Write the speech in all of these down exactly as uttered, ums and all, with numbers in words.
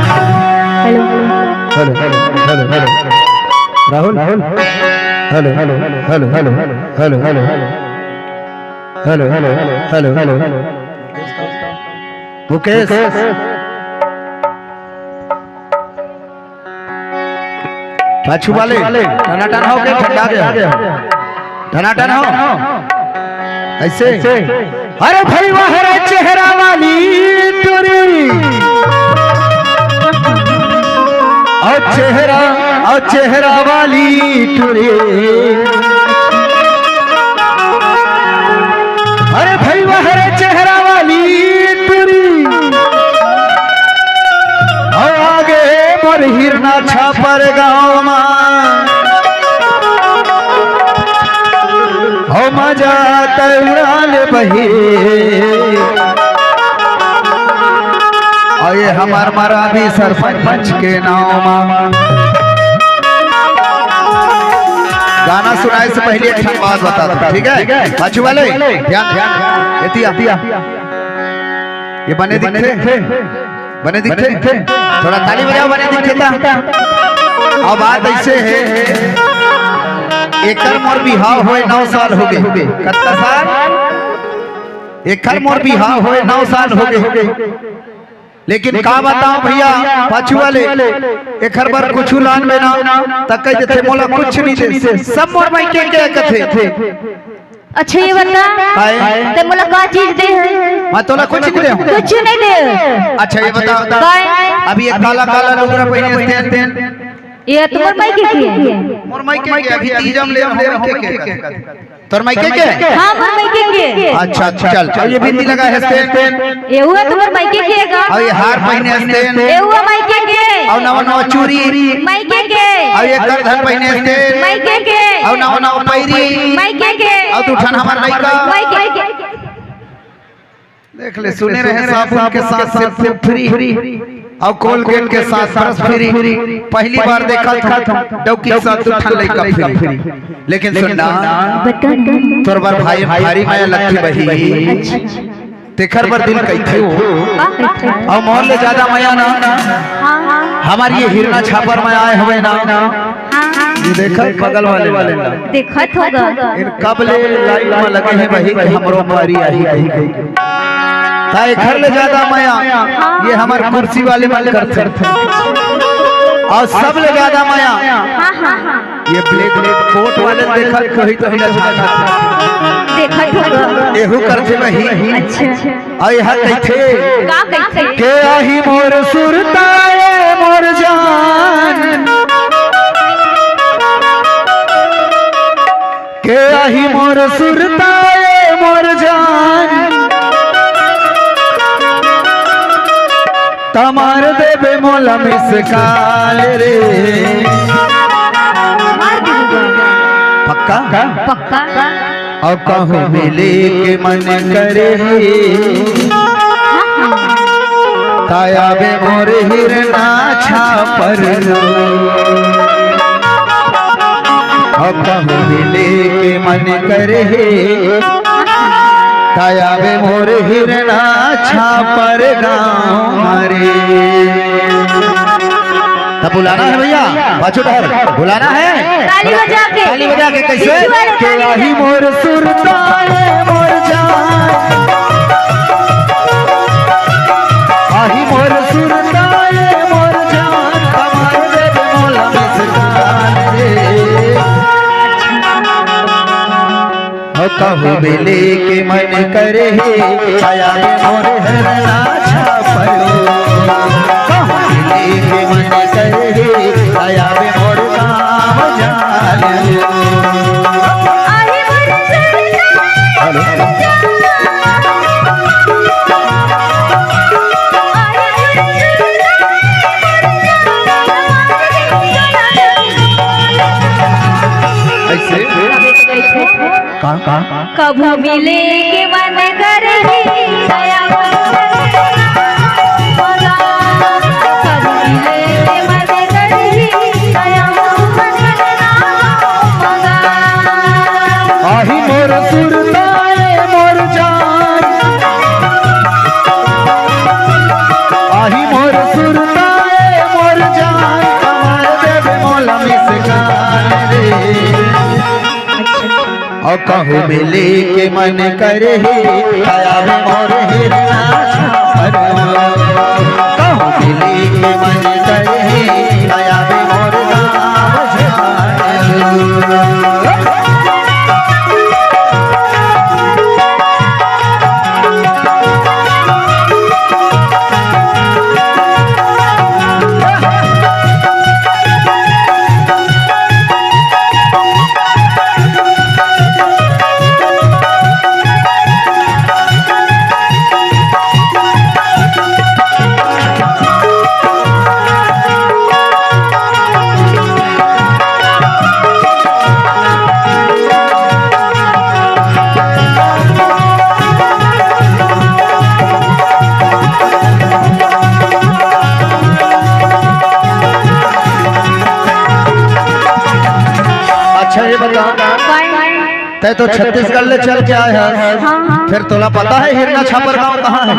Hello, hello, hello, hello, hello. Rahul, Rahul, hello, hello, hello, hello, hello, hello, hello, hello, hello, hello, hello, hello, hello. Mukesh, पाछू वाले, टनाटन हो के ठंडा गया हो। टनाटन हो। ऐसे। अरे भाई वाह रे चेहरा वाली टुरी। और चेहरा, और चेहरा वाली टुरी। अरे भाई वाह रे चेहरा वाली टुरी। अउ आगे मोर हिरना छापर गाँव मा। हो मजा तै उड़ा ले बही। अउ ये हमार मरावी सरपंच के नाम मा। गाना सुनाए से पहले एक ठन बात बता दो, ठीक है? पाछू वाले, ध्यान, ध्यान। एतिया, ये बने दिखथे? बने दिखथे? थोड़ा ताली बजाओ, बने दिखथे ता। अब बात ऐसे है, एकर मोर बिहाव होए नौ साल हो गए। कत्ता साल? एकर मोर बिहाव होए नौ साल हो गए। लेकिन का बताओ भैया, पाछू वाले, एकर बर कुछ लान में ना, त कह देथे, "मोला कुछ नहीं दे, सब मोर मायके के," कथे। अच्छा, ये बता, काय? ते मोला का चीज दे है? मैं तोला कुछ नहीं दे हूँ। कुछ नहीं दे। अच्छा, ये बता, काय? अभी ये काला काला लुगरा पहने तेन तेन। ये तुम्हार मायके के है? मोर मायके के, अभी तीजम ले रहा हूँ, मायके के। तोर मायके के? हाँ, मोर मायके के। अच्छा, अच्छा, चल, चल, ये बिंदी लगा है तेन तेन। ये हुआ तुम्हार मायके के का? और ये हार पहने तेन। ये हुआ मायके के। और नवा नवा चूरी। मायके के। और ये करधन पहने तेन। मायके के। और नवा नवा पैरी। मायके के। और तू ठन हमार लइका। मायके के। देख ले, सुने रहे साबुन के साथ शैम्पू फ्री और कोलगेट के साथ ब्रश फ्री। पहली बार देखा था डौकी के साथ दू ठन लइका फ्री। लेकिन सुन ना, बता ना। तोर बर भाई भारी मया लगथे बही। अच्छा। तेखर बर दिल कहिथे हो। का कहिथे? अउ मोर ले ज्यादा मया ना, हाँ, हाँ। हमार ये हिरना छापर में आए हवे ना। हाँ, हाँ। ये देखत बगल वाले ना। देखत होगा। इन कब ले लाइन में लगे हैं बही कि हमरो पारी आही, आही, आही। ता एखर ले ज्यादा मया, हाँ। ये हमार कुर्सी वाले मन करथे। अउ सब ले ज्यादा मया, हाँ, हाँ, हाँ। ये ब्लैक, ब्लैक कोट वाले देखत कही तो हिला झांझा। देखत होगा। एहू करथे बही। अच्छा। अउ एहा कहिथे। का कहिथे? के आही मोर सुरता ए मोर जान। के आही मोर सुरता ए मोर जान। त मार देबे मोला मिस कॉल रे। मार देबे। पक्का? पक्का। अउ कहूँ मिले के मन करे। हाँ, हाँ। त आबे मोर हिरना छापर। अउ कहूँ मिले के मन करे। त आबे मोर हिरना छापर गाँव रे। तब बुलाना है भैया, पाछू डहर बुलाना है। ताली बजा के। ताली बजा के कैसे? पीछू वाले के ताली बजा आही के। मोर सुरता ए मोर जान, आही मोर सुरता ए मोर कहूँ मिले के मन करे हे, आया रे मोर हरना छापर। कहूँ मिले के मन करे हे, आया रे मोर गाँव जाल। ऐसे? का, का? कभू मिले के मन करही, दया कभू मिले के मन करही, दया। आही मोर सुरता ए मोर जान, आही मोर सुरता ए मोर जान, कमाए देबे मोला मिस काल रे। अउ कहूँ मिले के मन करे हे, आया रे मोर हिरना छापर। कहूँ मिले के मन करे हे, आया रे मोर गाँव झाल। अच्छा, ये बता, तै तो छत्तीसगढ़ ले चल के आए हस, हाँ, हाँ। फिर तोला पता है हिरना छापर गांव कहाँ है?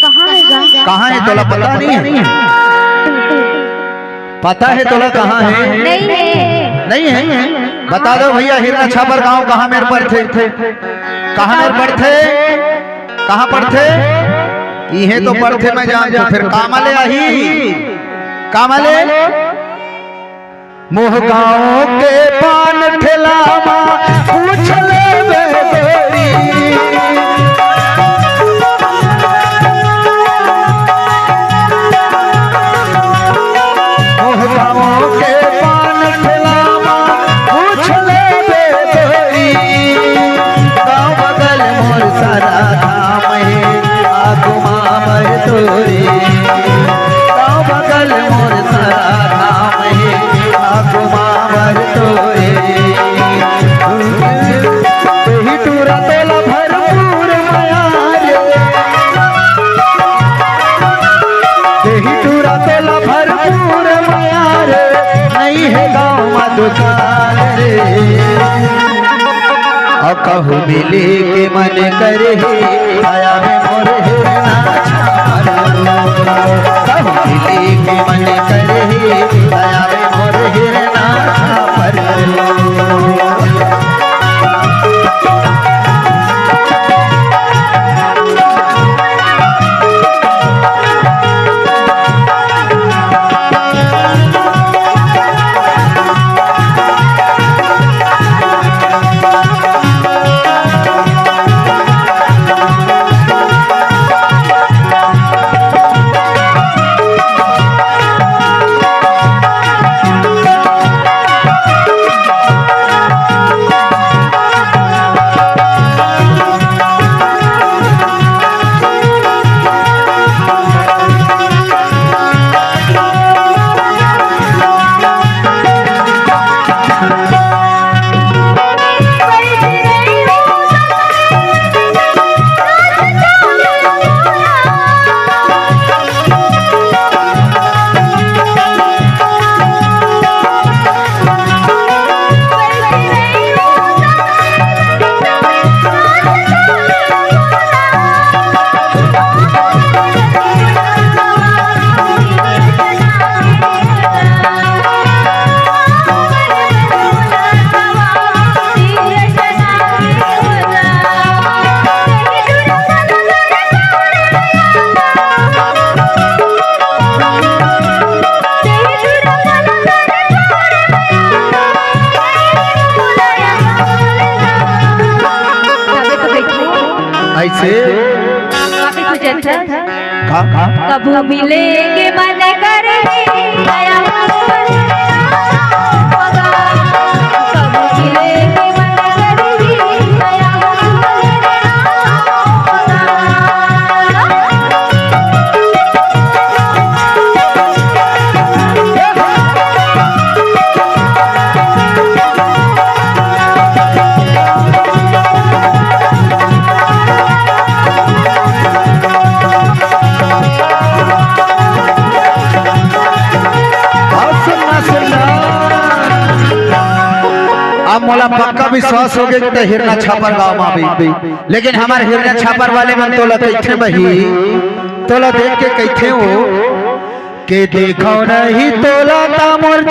कहाँ है गा? कहाँ है, तोला पता नहीं है? पता है तोला कहाँ है? नहीं है। नहीं है? बता दो भैया, हिरना छापर गांव कहाँ मेर पड़थे? कहाँ मेर पड़थे? कहाँ पड़थे? इहे तो पड़थे, मैं जानथों। फिर कामा ले आही, कामा ले। मोह गाँव के पान ठेला मा पूछ लेबे गोरी। मोह गाँव के पान ठेला मा पूछ लेबे गोरी। गाँव बगल मोर सारा धाम हे, आगू मा बर तोरे। गाँव बगल मोर सारा धाम हे, आगू मा बर तोरे। तेही टूरा तोला भरपूर मया रे, तेही टूरा तोला भरपूर मया रे, नइ हे गाँव मा दुकान रे। अउ कहूँ मिले के मन करे हे, आया रे मोर हिरना छापर। कहूँ मिले के मन करे हे, आया रे मोर हिरना छापर। अभी कुछ अच्छा। का, का? कभू मिले के मन करे, नया होगा। कभू मिले के मन करे, नया होगा। अउ सुनना, सुनना। अब मोला पक्का विश्वास होगे कि तैं हिरना छापर गांव म आबे, लेकिन हमर हिरना छापर वाले मन तोला कहिथे बही, तोला देख के कहिथे वो के देखव नहीं तोला त मोर